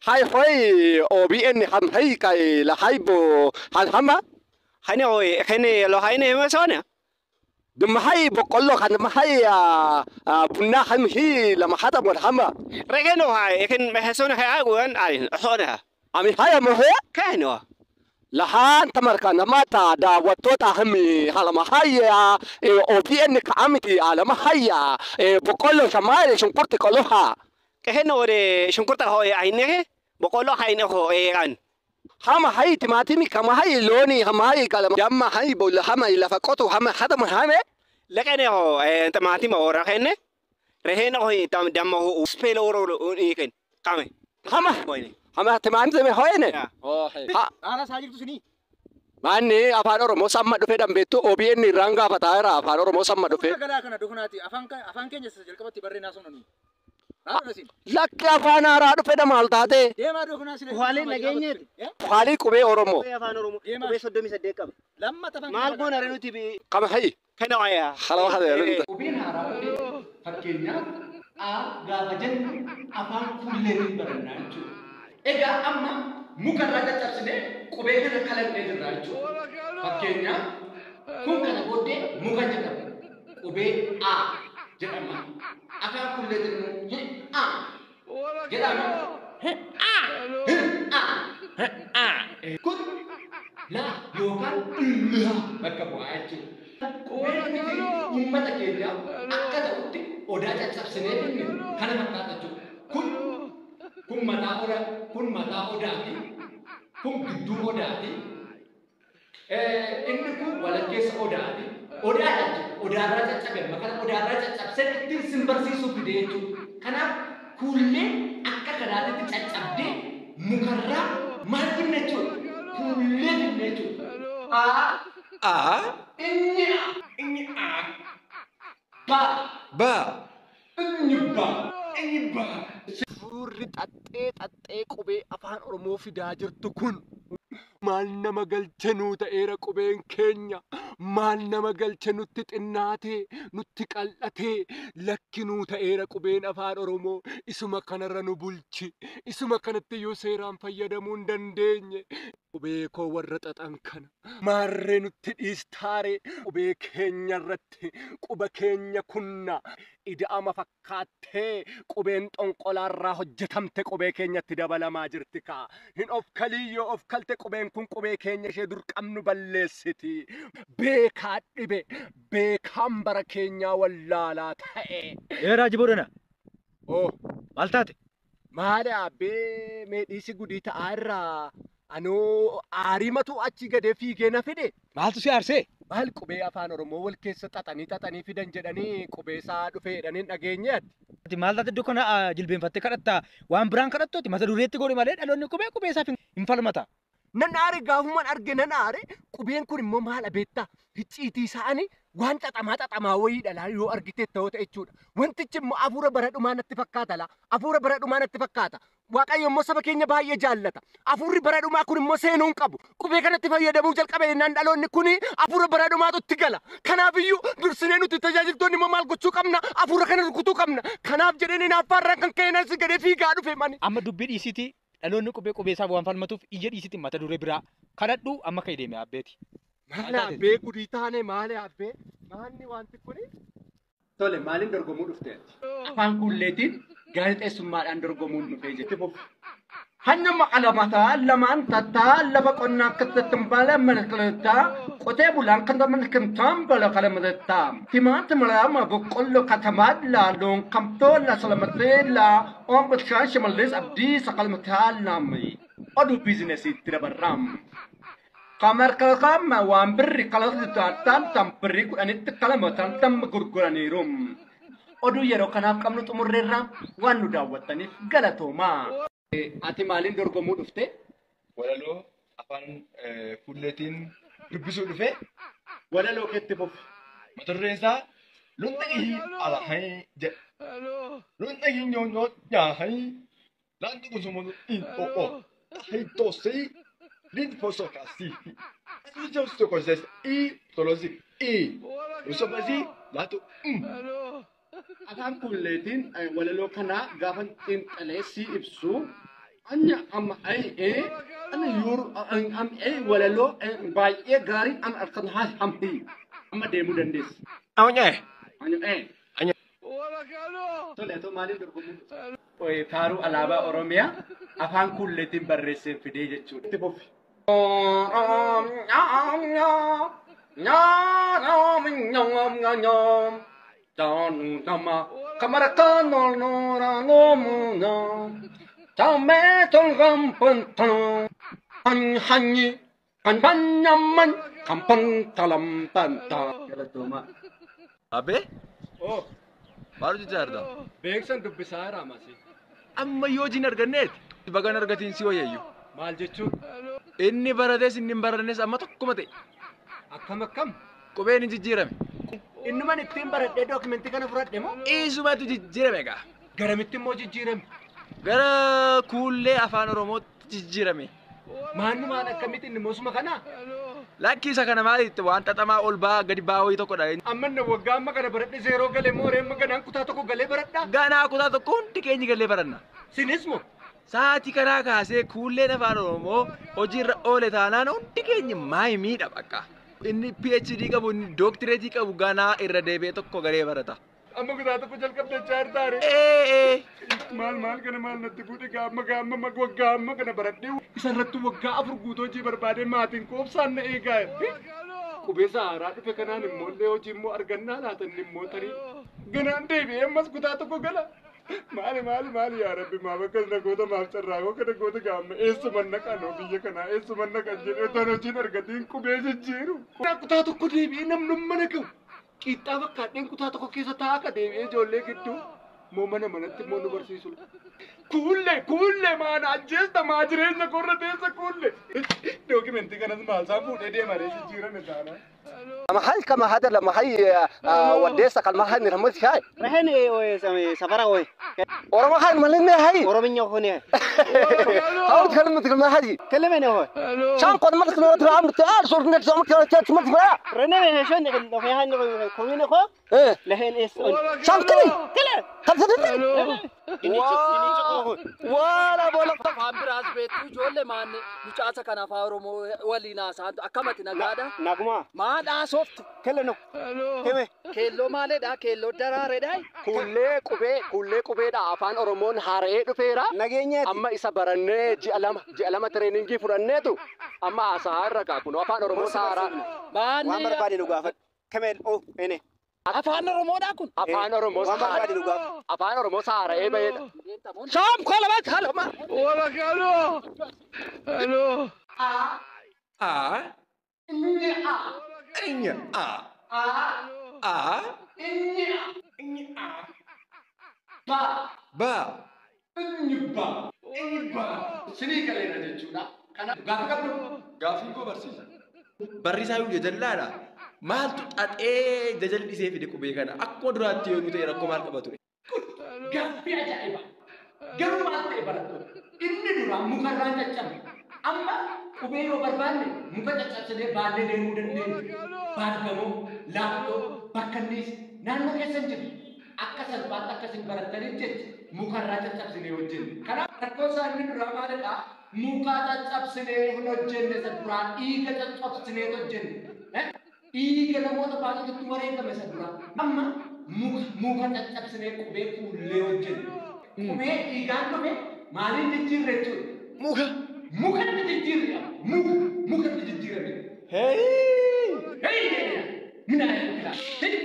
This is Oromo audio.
Hay hoy OBN ham hay kay la hay bo hal hama. Hani hoy kene lo hayne ma sona. Dum hay boqqolloo kan hay bunna ham hi lama hata wal hama. Regeno hay ken ma sona hay aguan ay sona. Ami hay mo he? Keno. Lahaan tamarka namata daawwattoota hami halama hayya OBN ka'amiti alama hayya boqqolloo shamaale shunkurti qoloha. Keno ore shunkurta hoy aynege boqqolloo hayne ho egan. Hama hay timaatimi kama hay looni hama hay kalama jamma hay bolla hama lafa qotu hama hadama hame. Lekene ho timaatima ora kenne rehena hoy tam damma ho spelo oro iken kame. Hama hama timaatimi hoyne. Ha ana saajirtu sini. Manni afaan Oromoo samma dhufee dhambeettu OBN irraan gaafataa jira afaan Oromoo samma dhufee. Galaa kana dukunaati afaan keenya jalqabatti barreenaa sonanii. Lakki afaan haaraa dhufee maal taate? Deemaa dukunaa sile. Haalee nageenyeeti. Haalii qubee Oromoo. Afaan Oromoo qubee 38 qaba. Lammata afaan. Maal goona ree nuti Kama hayi. Kana waya. Haloo halee. Qubeen haaraa dhufee fakkeenyaaf A gaafa jennu afaan fuulleetiin barannaa jechuudha. Egaa amma mukarraa caccabsinee qubee kana kalaqnee jirra jechuudha. Fakkeenyaaf kun kana booddee muka jedhama. Qubee A jedhama. Afaan fuulleetiin immoo A jedhama. A A A. Kun la yookaan la bakka bu'aa jechuudha. Qubeen nuti uummata keenyaaf akka ta'utti odaa caccabsinee finne kana fakkaata jechuudha. Kun mataa odaa, kun mataa odaati, kun gidduu odaati, inni kun walakkeessa odaati. Odaa jechuudha. Odaarraa caccabe maqaan odaarraa caccabsee ittiin sin barsiisuuf fide jechuudha. Kanaaf kuullee akka kanaatitti caccabdee mukarraa maal finne jechuudha. Kuullee finne jechuudha. A A inni A inni A ba ba inni ba inni ba. Suurri xaxxee xaxxee qubee afaan Oromoo fidaa jirtu kun maal nama galche nuu ta'eera qubeen keenya maal nama galche nutti xinnaatee nutti qal'atee lakki nuu ta'eera qubeen afaan Oromoo isuma kanarra nu bulchi isuma kanatti yoo seeraan fayyadamuu hin dandeenye qubee koo warra xaxan kana maarree nutti dhiistaaree qubee keenya irratti quba keenya kunna ida'ama fakkaattee qubeen xonqolaarraa hojjetamte qubee keenyatti dabalamaa jirti kaa hin of kaliyyoo of kalte qubeen kun qubee keenya ishee dur qabnu balleessiti beekaa dhibe beekaan bara keenyaa wallaalaa ta'e. Ee Raajii Boodana. Oo maal taate? Maali abbee meedhiisi gudii ta'aa irraa anoo aarimatu achi gadee fiigee na fide. Maaltu si aarsee? Maal qubee afaan Oromoo wal keessa xaxanii xaxanii fidan jedhanii qubee isaa dhufee jedhanii dhageenye ati. Ati maal taate iddoo kana jilbeenfattee kadhattaa waan biraan kadhattooti mata dureetti godhi malee dhaloonni qubee qubee isaaf hin falmata. Nan aare gaafumaan arge nan aare qubeen kun immoo maal abeettaa icciitii isaanii waan xaxamaa xaxamaa wayii dhalaa yoo argite ta'uu ta'e jechuudha. Wantichi immoo hafuura bara dhumaa natti fakkaata laa hafuura bara dhumaa natti fakkaata. Waaqayyo immoo saba keenya baay'ee jaallata. Hafuurri bara dhumaa kun immoo seenuu hin qabu. Qubee kanatti fayyadamuu jalqabe jennaan dhaloonni kun hafuura bara dhumaatu itti gala. Kanaafiyyuu dursinee nuti tajaajiltoonni immoo maal gochuu qabna? Hafuura kana rukutuu qabna. Kanaaf jedheen hinaaffaarraa kan ka'e nan si gadee fiigaa dhufe mani. Amma dubbii dhiisitii dhaloonni qubee qubee isaaf waan falmatuuf iyya dhiisitti mata duree biraa kadhadhu amma ka'ee deeme abbeeti. Maali abbee gudii taane maali abbee maalni wanti kuni? Tole maaliin dorgomuu dhufte ati? Afaan kulleetiin gaazexeessummaadhaan dorgomuun dhufee jirti. Hanyuma qalamataa lamaan tattaa lafa qonnaa akkasitti baala malkaltaa qotee bulaan kan malkantaan bala qalamataa timaantima lama boqqolloo katamaadla loon kamtoola salamateela oon bishaan shimallis abdii saqalmataa laamii oduu biizinesiitti dabarraam. Kamarkalqaama waan birri kalaqatu taatan tan birri kudhanitti qalamatan tan gurguraniiru. Oduu yeroo kanaaf qabnu xumurreerra waan nu daawwattaniif galatoomaa. Ati maaliin dorgomuu dhufte? Walaloo afaan fuulleetiin dubbisuu dhufe. Walaloo keetti fufi. Mata dureen isaa Lunxii alahai jedha. Lunxii nyoonyoo nyaahai laanti kusumu in o'o hitosei lin fosokasi. Sokoses i tolosi i usopasi laatu um. Afaan kulleetiin walaloo kanaa gaafa xiinxalee si ibsu Anya amma ai ana yoru am ai walaloo baay'ee gaarii am arkan haa hamhi. Amma deemuu dandeessa. Anya. Anya Anya. Tole atoo maaliin dorgomuu? Faaruu alaabaa Oromiyaa afaan Kuulleetiin barreesseen fidee jechuudha. Itti fufi. Abee? Oh, Maal hojjechaa jirta? beeksisa dubbisaa jira amasi. Amma yoo hojiin arganneeti bagan argatiin si wayyaayyu. Maal jechuun? Inni barates inni hin barannes amma tokkuma ta'e. Akkam akkam? Qubeen hin jijjiirame. Innuman ittiin baradhee dookimentii kana fudhadhe moo? Isumatu jijjiirame egaa. Garamitti immoo jijjiirame? Gara Kuullee afaan Oromootti jijjiirame. Maannumaan akkamitti inni moosuma kanaa? Lakki isa kana maalitti waan xaxamaa ol ba'aa gadi ba'aa wayii tokkodha. Amma inni waggaa amma kana baradhe zeeroo galee moo reemma ganaan kutaa tokko galee baradhaa? Ganaa kutaa tokko hundi keenya galee baranna. Sinis moo? Sa'aatii kanaa kaasee Kuulleen afaan Oromoo hojiirra oole taanaan hundi keenya maayimiidha bakka. Inni PhD qabu inni dooktireetii qabu ganaa irra deebi'ee tokko galee barata. Amma kutaa tokko jalqabdee jaartaare. Ee. Maal maal kana maal natti fuudhe gaamma gaamma waggaa amma kana baradhee isarratti waggaa 4 guutuu hojii barbaadee maatiin koobsaan na eegaa. Qubee haaraa dhufe kanaan immoo illee hojii immoo argannaa laata inni immoo tarii ganaan deebi'ee ammas kutaa tokko gala. Maali maali maali yaa Rabbi maaf akkas na goota maaf carraaqoo kana goota gaamma eessuman naqan biyya kanaa eessuman naqan jedhee otoo hojiin argatiin qubee jijjiiru. Kutaa tokko deebi'ee namnumma na ga'u. Qiixxaa fakkaadheen kutaa tokko keessa taa'aa ka deebi'ee ijoollee gidduu moo mana manatti immoo nu barsiisu. Kuullee kuullee maana ajjeesta maa jireenya korra teessa kuullee. Dookimentii kanas maal isaan fuudhee deemaree jijjiirame taana. محل كما هذا لما هي وديسة كلمة هاي نرمز هاي Reheen safara hoy. ورما هاي مالنا هاي Orominya hone. أول كلمة كلمة هذه Kelemene hoy. شان قد ما تكلم ترى عم تعال صور نك زعما كلا تسمع تسمع Rene shon lehen komine ko. إيه Lehen es on. شان كلي Kele. خمسة دقائق Inni ولا بولا Afaan biraas beektu ijoollee maanne mucaasa kana afaan Oromoo waliin haasa'antu akkamatti nagaadha. Naguma. Maadhaa sooftu. Kele no. Keme. Keelloo maaleedha? Keelloo daraareedha? Kuullee qubee kuullee qubeedha afaan Oromoon haara'ee dhufeera. Nageenyaati. Amma isa barannee ji'a lama tireeningii fudhanneetu amma haasa'aa irra kaa kun afaan Oromoo haaraa. Waan Maanni barbaade nu gaafadhu. Keme oh ene. afaan Oromoodhaa kun? Afaan Oromoo Waan barbaade nu gaafadhu. afaan Oromoo haara'ee bahedha. Shaam kolama kalama. A. Nya A. A. Inni A. Ba. Ba. Inni ba. Inni ba. Sinii galeera jechuudha. Kanaaf gaafa qabdu Gaafiin koo barsiisa. Barri isaa iyyuu jajallaadha. Maaltu xaxee jajallisee fide qubee kana? Akkuma duraatti yoo nu ta'e rakkoo maal qaba ture? Gaaffii ajaa'iba. Garuu maal ta'e barattoota? Inni duraan mukarraan caccabe. Amma qubee yoo barbaanne muka caccabsinee baannee deemuu dandeenya. Baargamoo, laaftoo, bakkanniis naannoo keessa hin jiru. Akka salphaatti akkasin barattaniif jecha mukarraa caccabsinee hojjenne. Kanaaf rakkoon isaa inni duraa maalidhaa? Muka caccabsinee hin hojjenne isa duraa dhiiga caccabsinee hojjenne. Dhiiga namoota baay'eetu wareegame isa duraa. Amma muka caccabsinee qubee kuullee hojjenne. Qubee dhiigaan dhufe maaliin jijjiirre jechuudha? Muka. Muka inni jijjiirre muka muka inni jijjiirame. Hey! Hey! Minaa! Hey!